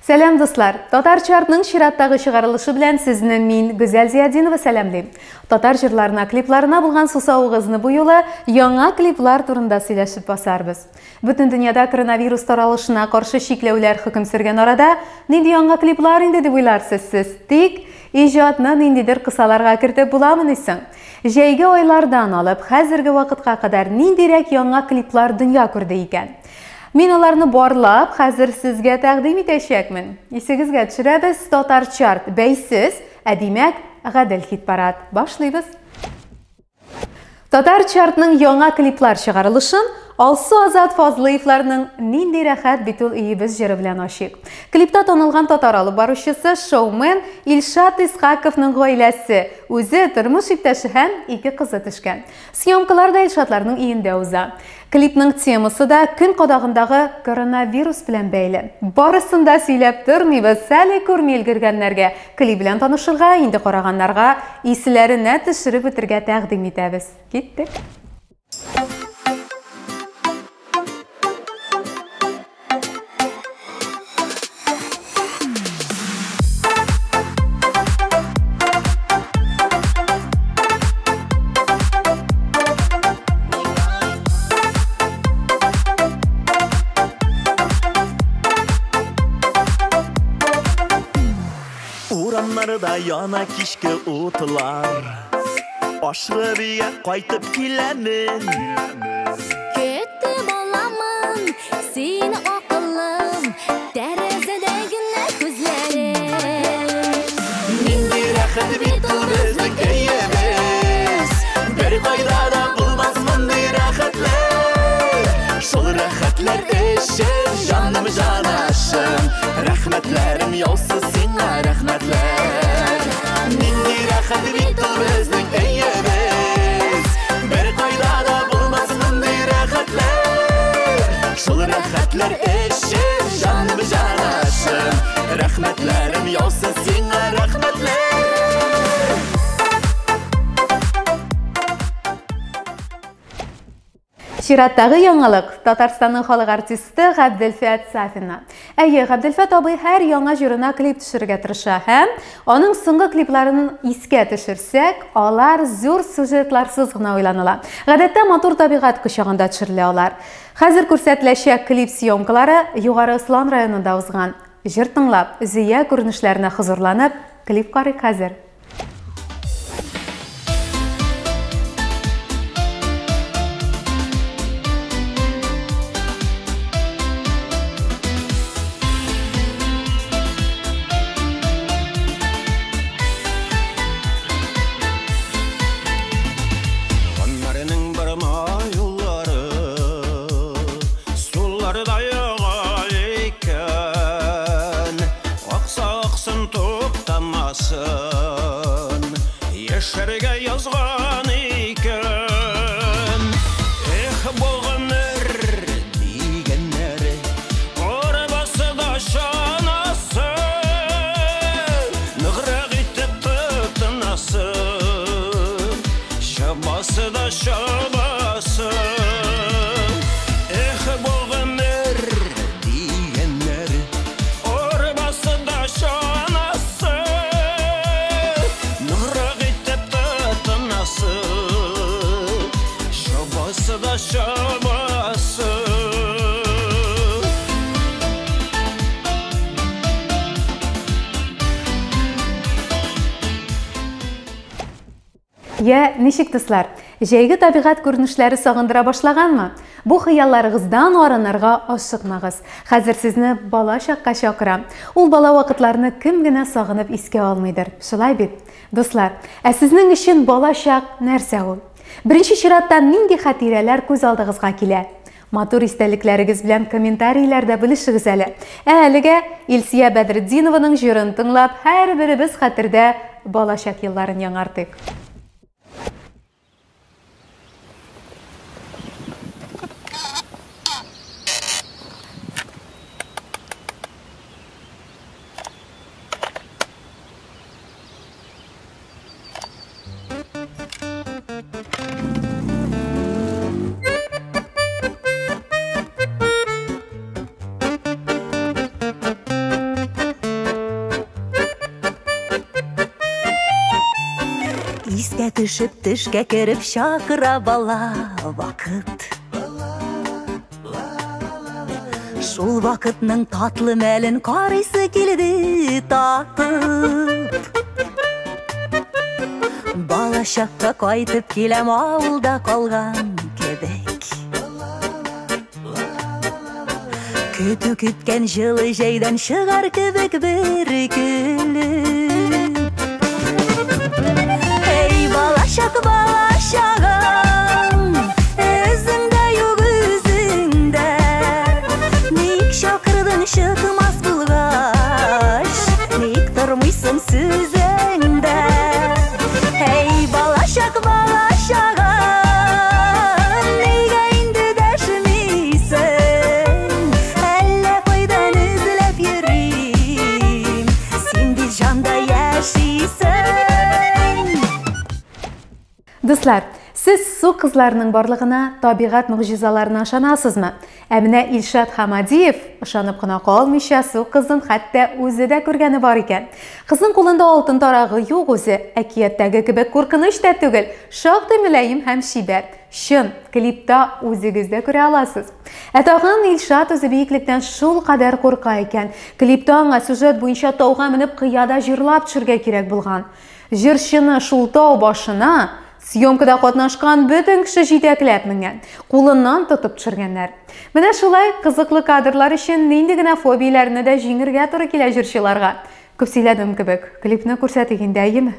Сәлам, дуслар! Татар чартның чираттагы чыгарылышы белән сезне мин, Гүзәл Зиятдинова сәламлим. Татар җырларына, клипларына булган сусавыгызны бу юлы яңа клиплар турында сөйләшеп басарбыз. Бөтен дөньяда коронавирус таралышына каршы чикләүләр хөкем сөргән арада, нинди яңа клиплар инде дип уйларсыз сез. Тик иҗатны ниндидер кысаларга кертеп буламыни соң? Җәйге айлардан алып, хәзерге вакытка кадәр ниндирәк яңа клиплар дөнья күрде икән? Мин аларны барлап, хәзер сезгә тәкъдим итәчәкмен. Исегезгә төшерәбез, Татар чарт бәйсез, ә димәк, гадел хит-парад. Башлыйбыз. Татар чартның яңа клиплар чыгарылышын Алсу Азат Фазлыевларның Нинди рәхәт бит ул өебез җыры белән ачыйк. Клипта танылган татар алып баручысы, шоумен Илшат Исхаковның гаиләсе, үзе, тормыш иптәше һәм ике кызы төшкән. Съемкалар да Илшатларның өендә уза. Клипның темасы да көн кадагындагы коронавирус белән бәйле. Барысын да сөйләп тормыйбыз, әле күрми өлгергәннәргә клип белән танышырга, инде караганнарга исләренә төшереп үтергә тәкъдим итәбез. Киттек! Урамнарда яна кичке утлар. Ашыгып өйгә кайтып киләмен. Көтеп аламын сине, акыллым, тәрәзәдә генә күзләрең. Нинди рәхәт бит ул безнең өебез. Бер кайда да булмас мондый рәхәтләр. Шул рәхәтләр өчен җаным җанашым. Рәхмәтләрем яусын сиңа, рәхмәтләр. Нинди рәхәт бит ул безнең өебез. Бер кайда да булмас мондый рәхәтләр. Шул рәхәтләр өчен җаным җанашым. Рәхмәтләрем яусын сиңа, рәхмәтләр. Чираттагы яңалык Татарстанның халык артисты Габделфәт Сафина. Әйе, Габделфәт абый һәр яңа җырына клип төшерергә тырыша һәм аның соңгы клипларын искә төшерсәк, алар зур сюжетларсыз гына уйланыла. Гадәттә матур табигать кочагында төшерелә алар. Хәзер күрсәтеләчәк клип съемкалары Югары Ослан районында узган. Җыр тыңлап, Зөя күренешләренә хозурланып, клип карыйк хәзер. Гомернең борма юллары суларда яга икән. Акса аксын, туктамасын, яшәргә язган икән. Эх, бу гомер дигәннәре, арбасы да чанасы, ныграк итеп тотынасы, чабасы да чабасы. Эх, бу гомер дигәннәре, арбасы да чанасы, ныграк итеп тотынасы, чабасы да чабасы. Я, ничек, дуслар? Җәйге табигать күренешләре сагындыра башлаганмы? Бу хыялларыгыздан арынырга ашыкмагыз. Хәзер сезне бала чакка чакырам. Ул бала вакытларны кем генә сагынып искә алмыйдыр. Шулай бит? Дуслар, ә сезнең өчен бала чак нәрсә ул? Беренче чиратта нинди хатирәләр күз алдыгызга килә? Матур истәлекләрегез белән комментарийләрдә бүлешегез әле. Ә әлегә Илсия Бәдретдинованың җырын тыңлап, һәрберебез хәтердә балачак елларын яңартыйк. Искә төшеп, төшкә кереп чакыра бала вакыт. Шул вакытның татлы мәлен карыйсы килде татып. Балачакка кайтып киләм авылда калган кебек. Көтү көткән җылы җәйдән чыгар кебек бер көлеп. Эй, балачак, балачагым, үзеңдә юк үзеңдә. Ник чакырдың чыкмас булгач, ник тормыйсың сүзеңдә? Эй, балачак, балачагым, нигә инде дәшмисең? Әллә кайдан эзләп йөрим, син бит җанда яшисең. Дуслар, сез су кызларының барлыгына, табигать могҗизаларына ышанасызмы? Ә менә Илшат Хамадиев ышанып кына калмыйча су кызын хәтта үзе дә күргәне бар икән. Кызның кулында алтын тарагы юк үзе, әкияттәге кебек куркыныч та түгел, шактый мөлаем һәм чибәр. Чын, клипта үзегез дә күрә аласыз. Ә тагын Илшат үзе биеклектән шул кадәр курка икән. Клипта аңа сюжет буенча тауга менеп кыяда җырлап төшергә кирәк булган. Җырчыны шул тау башына съемкада катнашкан бөтен кеше җитәкләп менгән, кулыннан тотып төшергәннәр. Менә шулай кызыклы кадрлар өчен нинди генә фобияләрне дә җиңергә туры килә җырчыларга. Күп сөйләдем кебек, клипны күрсәтик инде, әйеме?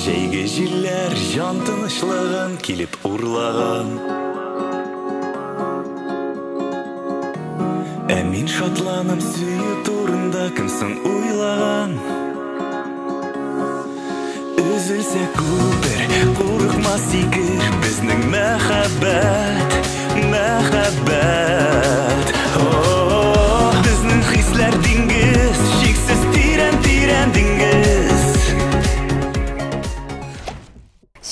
Җәйге җилләр җан тынычлыгын килеп урлаган. Ә мин шатланам сөю турында кем соң уйлаган? Өзелсә күпер, курыкма сикер, безнең мәхәббәт, мәхәббәт. О, безнең хисләр диңгез, чиксез тирән, тирән диңгез.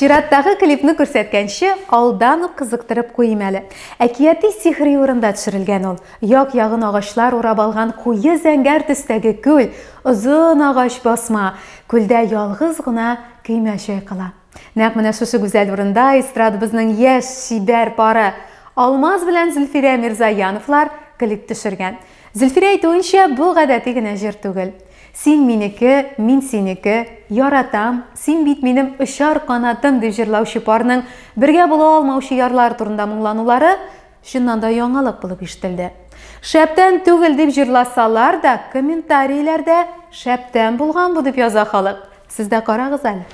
Чираттагы клипны күрсәткәнче, алдан ук кызыктырып куйым әле. Әкияти сихри урында төшерелгән ул. Як-ягын агачлар урап алган куе зәңгәр төстәге күл, озын агач басма, күлдә ялгыз гына көймә чайкала. Нәкъ менә шушы гүзәл урында эстрадабызның яшь чибәр пары Алмаз белән Зөлфирә Мирзаяновлар клип төшергән. Зөлфирә әйтүенчә, бу гадәти генә җыр түгел. Син минеке, мин синеке, яратам, син бит минем очар канатым дип җырлаучы парның бергә була алмаучы ярлар турында моңланулары чыннан да яңалык булып ишетелде. Шәптән түгел дип җырласалар да, комментарийләрдә шәптән булган бу дип яза халык. Сез дә карагыз әле.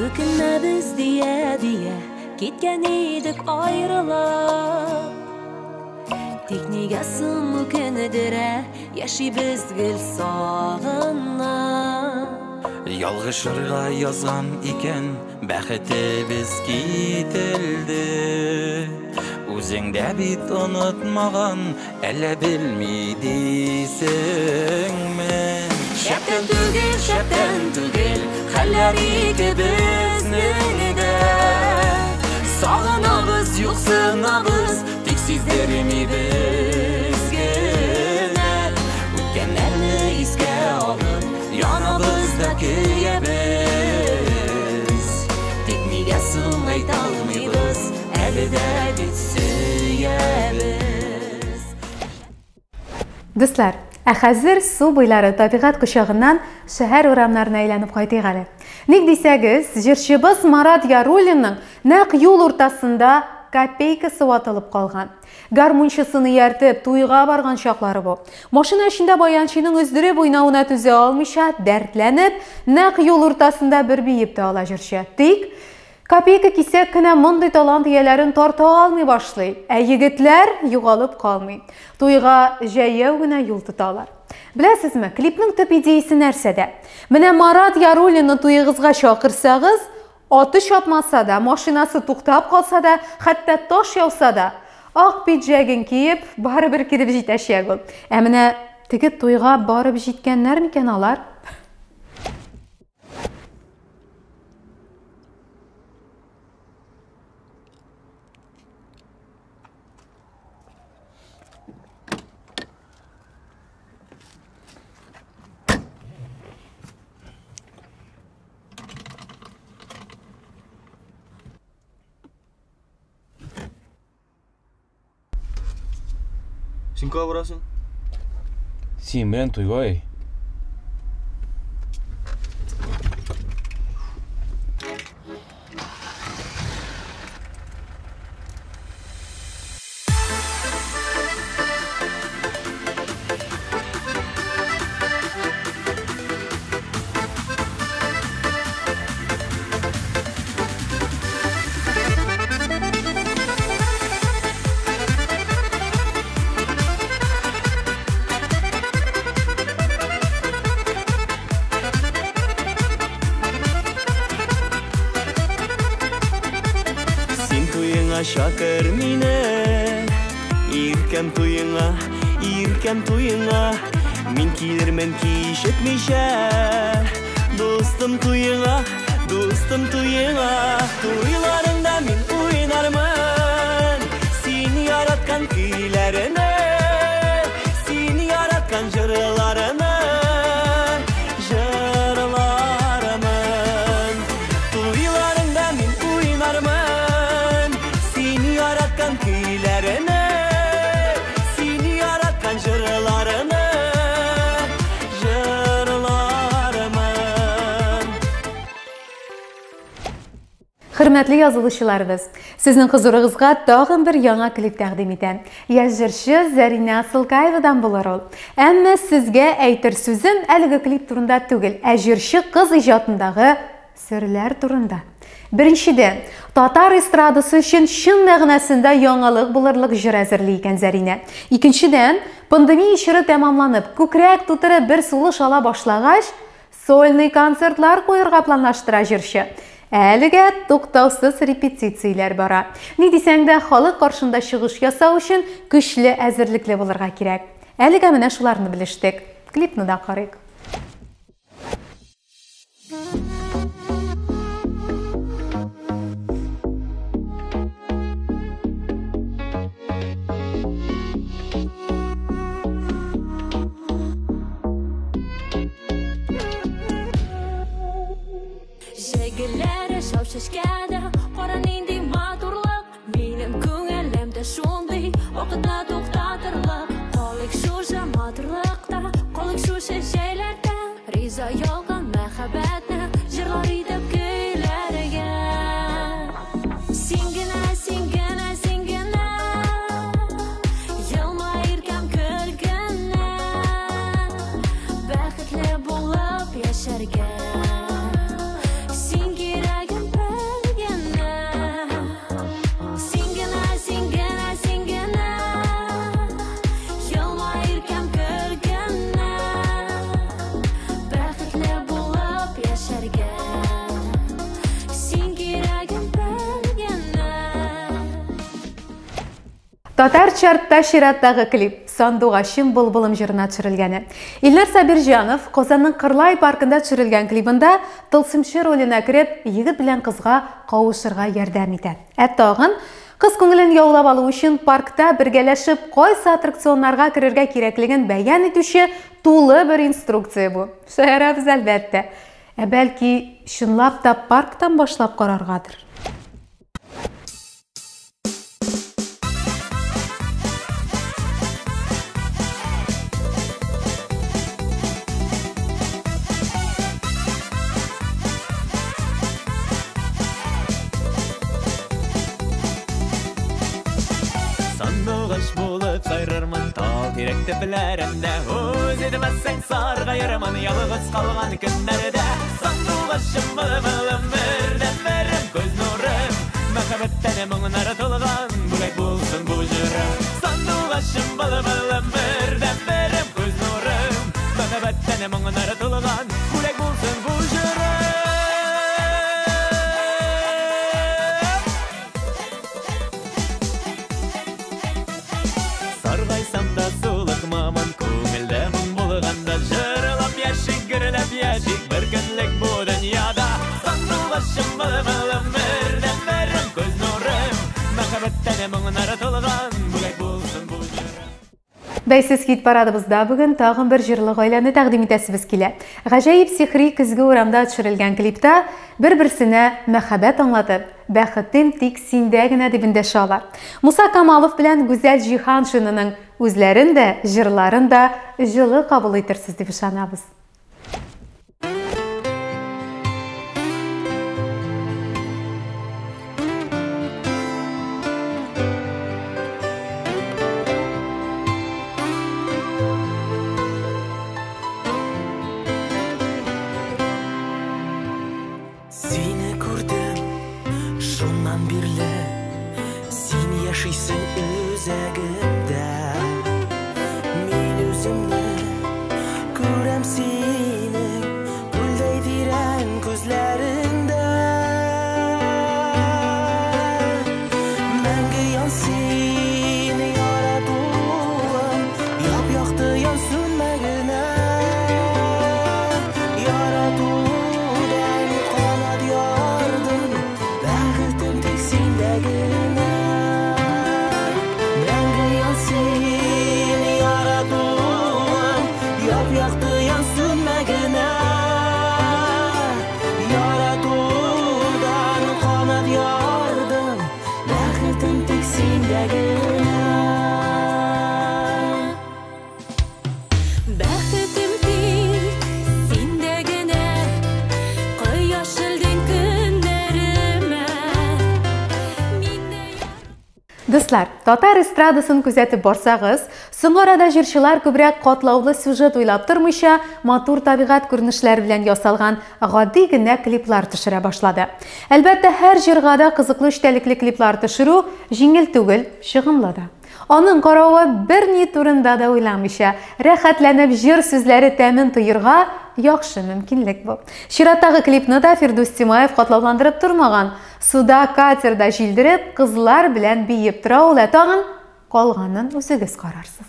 Үкенмәбез дия-дия, киткән идек аерылып. Тик нигә соң үкенедерә, яшибез гел сагынып. Ялгышырга язган икән, бәхетебез кителде. Үзең дә бит онытмаган, әллә белми дисеңме? Шәптән түгел, шәптән түгел, хәлләр икебезнең дә. Сагынабыз, юксынабыз, тик сиздермибез генә. Үткәннәрне искә алып, янабыз да көябез. Тик нигә соң әйтә алмыйбыз, әле дә бит сөябез. Дуслар, ә хәзер су буйлары табигать кочагыннан шәһәр урамнарына әйләнеп кайтыйк әле. Ник дисәгез, җырчыбыз Марат Яруллинның нәкъ юл уртасында копейкасы ватылып калган. Гармунчысын ияртеп, туйга барган чаклары бу. Машина эчендә баянчының өздереп уйнавына түзә алмыйча, дәртләнеп, нәкъ юл уртасында бер биеп тә ала җырчы. Тик копейка кисәк кенә мондый талант ияләрен тарта алмый башлый, ә егетләр югалып калмый. Туйга җәяү генә юл тоталар. Беләсезме, клипның төп идеясе нәрсәдә? Менә Марат Яруллинны туегызга чакырсагыз, аты чапмаса да, машинасы туктап калса да, хәтта таш яуса да, ак пиджагын киеп, барыбер килеп җитәчәк ул. Ә менә теге туйга барып җиткәннәр микән алар? Син кая барасың? Син белән туйга, эй. Син туеңа чакыр мине, иркәм туеңа, иркәм туеңа, мин килермен кичекмичә. Дустым туеңа, дустым туеңа, туйларыңда мин уйнармын. Син яраткан көйләрне, син яраткан җырларны җырлармын. Туйларыңда мин уйнармын. Син яраткан көйләрне, син яраткан җырларны җырлармын. Хөрмәтле язылучыларыбыз, сезнең хозурыгызга тагын бер яңа клип тәкъдим итәм. Яшь җырчы Зәринә Асылкаевадан булыр ул. Әмма сезгә әйтер сүзем әлеге клип турында түгел, ә җырчы кыз иҗатындагы серләр турында. Беренчедән, татар эстрадасы өчен чын мәгънәсендә яңалык булырлык җыр әзерли икән Зәринә. Икенчедән, пандемия чоры тәмамланып, күкрәк тутырып бер сулыш ала башлагач, сольный концертлар куярга планлаштыра җырчы. Әлегә туктаусыз репетицияләр бара. Ни дисәң дә, халык каршында чыгыш ясау өчен көчле әзерлекле булырга кирәк. Әлегә менә шуларны белештек. Клипны да карыйк. Җәйгеләре шау чәчкәдә, кара нинди матурлык. Минем күңелем дә шундый, вакытны туктатырлык. Калыйк шушы матурлыкта, калыйк шушы җәйләрдә. Риза ялган мәхәббәтне җырлар итеп көйләргә. Син генә, син генә, син генә, елмай иркәм көл генә. Бәхетле булып яшәргә. Син кирәгем бер генә. Син генә, син генә, син генә, елмай иркәм көл генә. Бәхетле булып яшәргә. Син кирәгем бер генә. Татар чартта чираттагы клип Сандугачым былбылым җырына төшерелгәне. Илнар Сабирҗанов Казанның Кырлай паркында төшерелгән клибында тылсымчы роленә кереп, егет белән кызга кавышырга ярдәм итә. Ә тагын кыз күңелен яулап алу өчен паркта бергәләшеп кайсы аттракционнарга керергә кирәклеген бәян итүче тулы бер инструкция бу. Шаярабыз, әлбәттә. Ә бәлки, чынлап та парктан башлап караргадыр? Сандугач булып сайрармын тал тирәк төпләрендә, үз итмәсәң саргаермын ялгыз калган көннәрдә. Сандугачым булып бердәнберем, күз нурым, мәхәббәттән моңнары тулган бүләк булсын бу җырым. Сандугачым булып бердәнберем, күз нурым, мәхәббәттән моңнары тулган бүләк булсын бу җырым. Саргайсам да сулыкмамын, күңелдә моң булганда, җырлап яшик, гөрләп яшик бер көнлек бу дөньяда. Сандугачым булып бердәнберем, күз нурым, мәхәббәттән моңнары тулган бүләк булсын бу җырым. Бәйсез хит парадыбызда бүген тагын бер җырлы гаиләне тәкъдим итәсебез килә. Гаҗәеп сихри көзге урамда төшерелгән клипта бер-берсенә мәхәббәт аңлатып, бәхетем тик синдә генә дип эндәшә алар. Муса Камалов белән Гүзәл Җиһаншинаның үзләрен дә, җырларын да җылы кабул итерсез дип ышанабыз. Сине күрдем, шуннан бирле син яшисең үзәгемдә. Мин үземне күрәм синең күлдәй тирән күзләреңдә. Мәңге ян син яратуым, яп-якты ян сүнмә генә. Яратудан канат ярдым, бәхетем тик синдә генә. Мәңге ян син яратуым, яп-якты ян сүнмә генә. Яратудан канат ярдым, бәхетем тик синдә генә. Бәхетем тик синдә генә, кояш элдең көннәремә. Мин дә Дуслар, татар эстрадасын күзәтеп барсагыз, соңгы арада җырчылар күбрәк катлаулы сюжет уйлап тормыйча, матур табигать күренешләре белән ясалган гади генә клиплар төшерә башлады. Әлбәттә, һәр җырга да кызыклы эчтәлекле клиплар төшерү җиңел түгел, чыгымлы да. Аның каравы берни турында да уйламыйча, рәхәтләнеп җыр сүзләре тәмен тоерга яхшы мөмкинлек бу. Чираттагы клипны да Фирдүс Тимаев катлауландырып тормаган. Суда катерда җилдереп, кызлар белән биеп тора ул, ә тагын калганын үзегез карарсыз.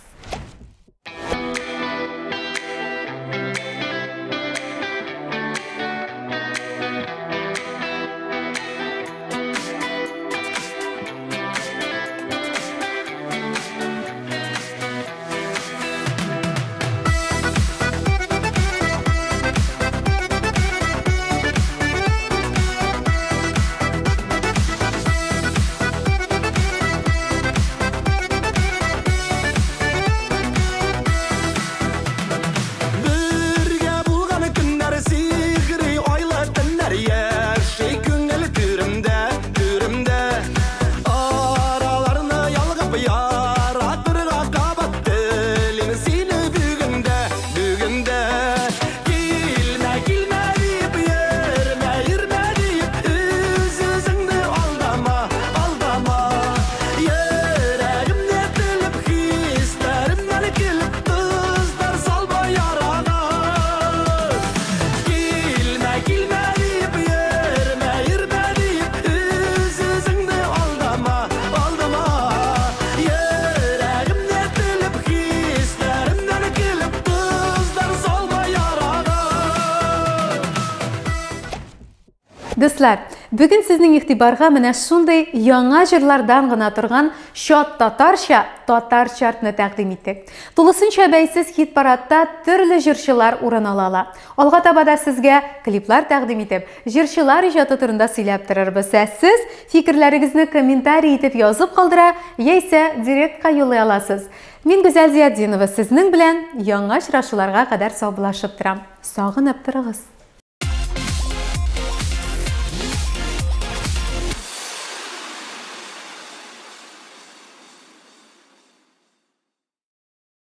Дуслар, бүген сезнең игътибарга менә шундый яңа җырлардан гына торган чат татарча татар чартны тәкъдим иттек. Тулысынча бәйсез хит-парадта төрле җырчылар урын ала ала. Алга таба да сезгә клиплар тәкъдим итеп, җырчылар иҗаты турында сөйләп торырбыз. Ә сез фикерләрегезне комментарий итеп язып калдыра, яисә директка юллый аласыз. Мин Гүзәл Зиятдинова сезнең белән яңа очрашуларга кадәр саубуллашып торам. Сагынып торыгыз!